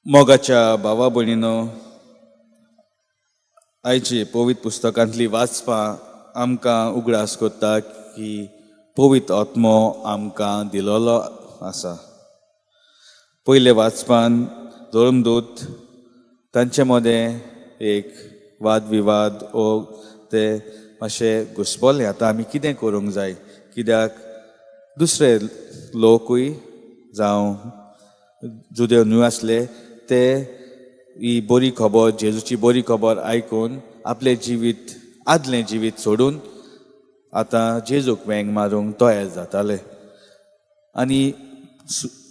मोगाच्या भावा भयणीनो, आयची पवित्र पुस्तकांतली वाचपां आमकां उगडास करता की पवित्र आत्मो आमकां दिलोलो आसा. पयले वाचपान धर्मदूत तांचे मदें एक वाद विवाद ओ ते मातशे घुसपले, आतां आमी कितें करूंक जाय, कित्याक दुसरे लोकूय जावं जुदेव न्हू आसले ते ही बरी खबर, जेजूची बरी खबर आयकून आपलें जिवीत, आदलें जिवीत सोडून आतां जेजूक वेंग मारूंक तयार जाताले. आनी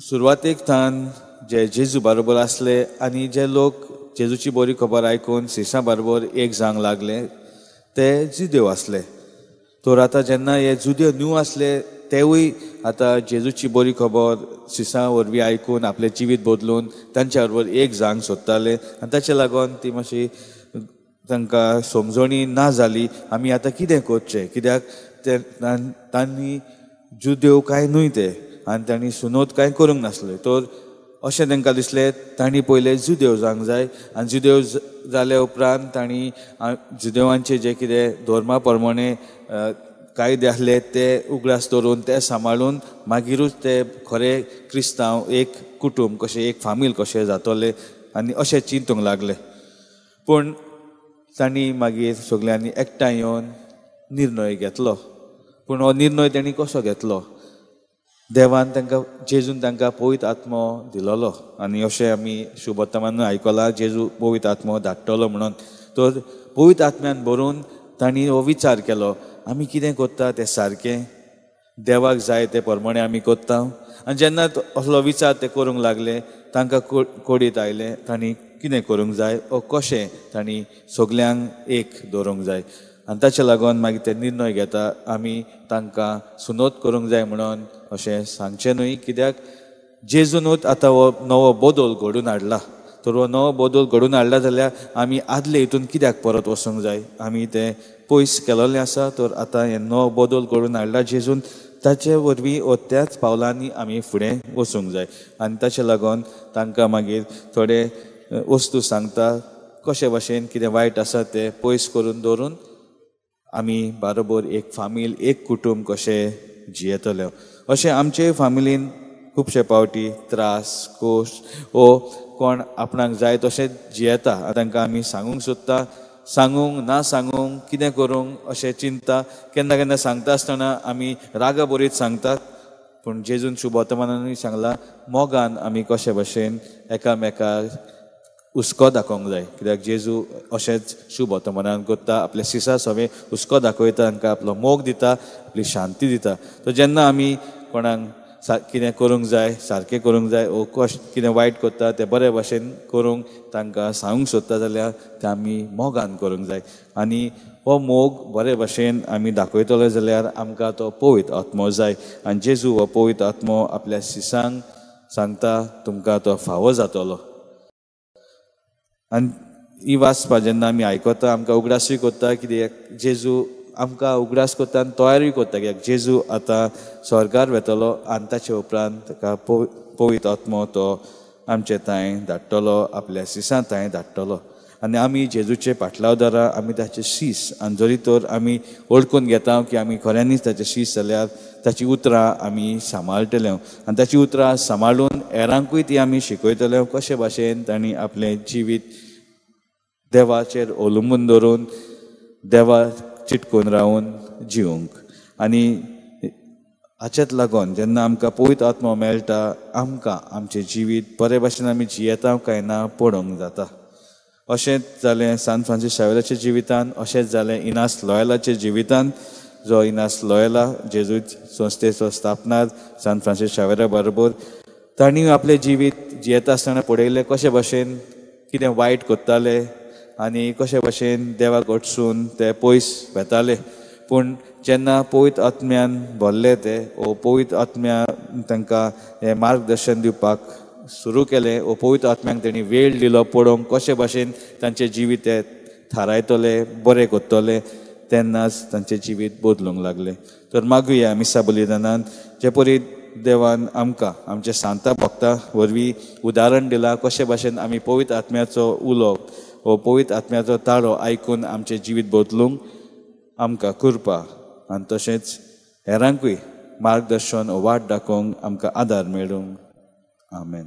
सुरवातेक थावन जे जेजू बरोबर आसले आनी जे लोक जेजूची बरी खबर आयकून सिसां बरोबर एक जावंक लागले ते जुदेव आसले. तर आतां जेन्ना हे जुदेव न्हू आसले तेवूय आतां जेजूची बरी खबर सिसां वरवीं आयकून आपलें जिवीत बदलून तांच्या बरोबर एक जावंक सोदताले. आनी ताचे लागून ती मातशी तांकां समजणी ना जाली, आमी आतां कितें करचें, कित्याक ते तांणी जुदेव कांय न्हय ते आनी तांणी सुनोत कांय करूंक नासले. तर अशें तांकां दिसलें तांणी पयलें जुदेव जावंक जाय आनी जुदेव जाल्या उपरांत तांणी जुदेवांचे जे कितें धर्मा प्रमाणे कायदे आसले ते उगडास दवरून ते सांबाळून मागीरूच ते खरे क्रिस्तांव एक कुटूंब कशें, एक फामील कशें जातले आनी अशें चिंतूंक लागले. पूण तांणी मागीर सगल्यांनी एकठांय येवन निर्णय घेतलो. पूण हो निर्णय तांणी कसो घेतलो? देवान तांकां, जेजून तांकां पवित्र आत्मो दिलोलो आनी अशें आमी शुभवर्तमानूय आयकलां, जेजू पवित्र आत्मो धाडटलो म्हणून. तर पवित्र आत्म्यान भरून तांणी हो विचार केलो, आमी कितें करता तें सारकें, देवाक जाय ते प्रमाणे आमी करता. आनी जेन्ना असलो विचार ते करूंक लागले तांकां कोडीत आयलें तांणी कितें करूंक जाय ओ कशें तांणी सगल्यांक एक दवरूंक जाय. आनी ताचे लागून मागीर ते निर्णय घेता आमी तांकां सुनोत करूंक जाय म्हणून अशें सांगचें न्हय, कित्याक जेजूनूच आतां हो नवो बदल घडून हाडला. तर हो नवो बदल घडून हाडला जाल्यार आमी आदले हितून कित्याक परत वचूंक जाय, आमी तें पयस केलोलें आसा. तर आतां हें नवो बदल घडून हाडला जेजून, ताचे वरवीं वो त्याच पावलांनी आमी फुडें वचूंक जाय. आनी ताचे लागून तांकां मागीर थोडे वस्तू सांगता कशे भाशेन कितें वायट आसा तें पयस करून दवरून आमी बारोबर एक फामील, एक कुटूंब कशें जियेतले. अशें आमचे फामिलीन खुबशे पावटी त्रास कोश वो कोण आपणाक जाय तशें जियेता. तांकां आमी सांगूंक सोदता, सांगूंक ना सांगूंक कितें करूंक अशें चिंता. केन्ना केन्ना सांगता आसतना आमी रागा बरीच सांगतात, पूण जेजून शुभवर्तमानानूय सांगलां मोगान आमी कशे भशेन एकामेकाक हुस्को दाखोवंक जाय, कित्याक जेजू अशेंच शुभवर्तमानान करता, आपल्या सिसा सवें हुस्को दाखयता, तांकां आपलो मोग दिता, आपली शांती दिता. तर जेन्ना आमी कोणाक कितें करूंक जाय, सारकें करूंक जाय वो कशें कितें वायट करता तें बरे भाशेन करूंक तांकां सांगूंक सोदता जाल्यार तें आमी मोगान करूंक जाय. आनी हो मोग बरे भाशेन आमी दाखयतले जाल्यार आमकां तो पवित्र आत्मो जाय. आनी जेजू हो पवित्र आत्मो आपल्या सिसांक सांगता तुमकां तो फावो जातलो. आनी ही वाचपा जेन्ना आमी आयकता आमकां उगडासूय करता कित्याक जेजू आमकां उगडास करता आनी तयारूय करता, कित्याक जेजू आतां स्वर्गार वेतलो आनी ताचे उपरांत ताका पवित्र आत्मो तो आमचे थंय धाडटलो, आपल्या सिसां थंय धाडटलो. आनी आमी जेजूचे पाटलावदारा, आमी ताचे शीस, आनी जरी तर आमी वळखून घेता की आमी खऱ्यांनीच ताचे शीस जाल्यार ताची उतरां आमी सांबाळटले आनी ताची उतरां सांबाळून हेरांकूय ती आमी शिकयतले कशे भाशेन तांणी आपलें जिवीत देवाचेर अवलंबून दवरून देवा चिटकून रावून जिवंक. आनी हाचेच लागून जेन्ना आमकां पवित्र आत्मो मेळटा आमकां आमचें जिवीत बरे भाशेन आमी जियेता काय ना पळोवंक जाता. अशेंच जालें सान फ्रांसीस शावेराच्या जिवितान, अशेंच जालें इनास लॉयलाच्या जिवितान, जो इनास लॉयला जेजूत संस्थेचो स्थापनार सान फ्रांसीस शावेरा बरोबर तांणी आपलें जिवीत जियेता आसतना पळयलें कशे भाशेन कितें वायट करताले आनी कशे भाशेन देवाक वटसून ते पयस वेताले. पूण जेन्ना पवित्र आत्म्यान भरले ते वो पवित्र आत्म्या तांकां हें मार्गदर्शन दिवपाक सुरू केलें, वो पवित्र आत्म्यांक तेणी वेळ दिलो पळोवंक कशे भाशेन तांचें जिवीत ते थारायतले, बरें करतले, तेन्नाच तांचें जिवीत बदलूंक लागलें. तर मागुया मिसा बलिदानान जे परी देवान आमकां आमच्या सांता भक्ता वरवीं उदाहरण दिलां कशे भाशेन आमी पवित्र आत्म्याचो उलो हो पवित्र आत्म्याचो ताळो आयकून आमचें जिवीत बदलूंक आमकां कृपा आनी तशेंच हेरांकूय मार्गदर्शन वाट दाखोवंक आमकां आदार मेळूंक. आमेन.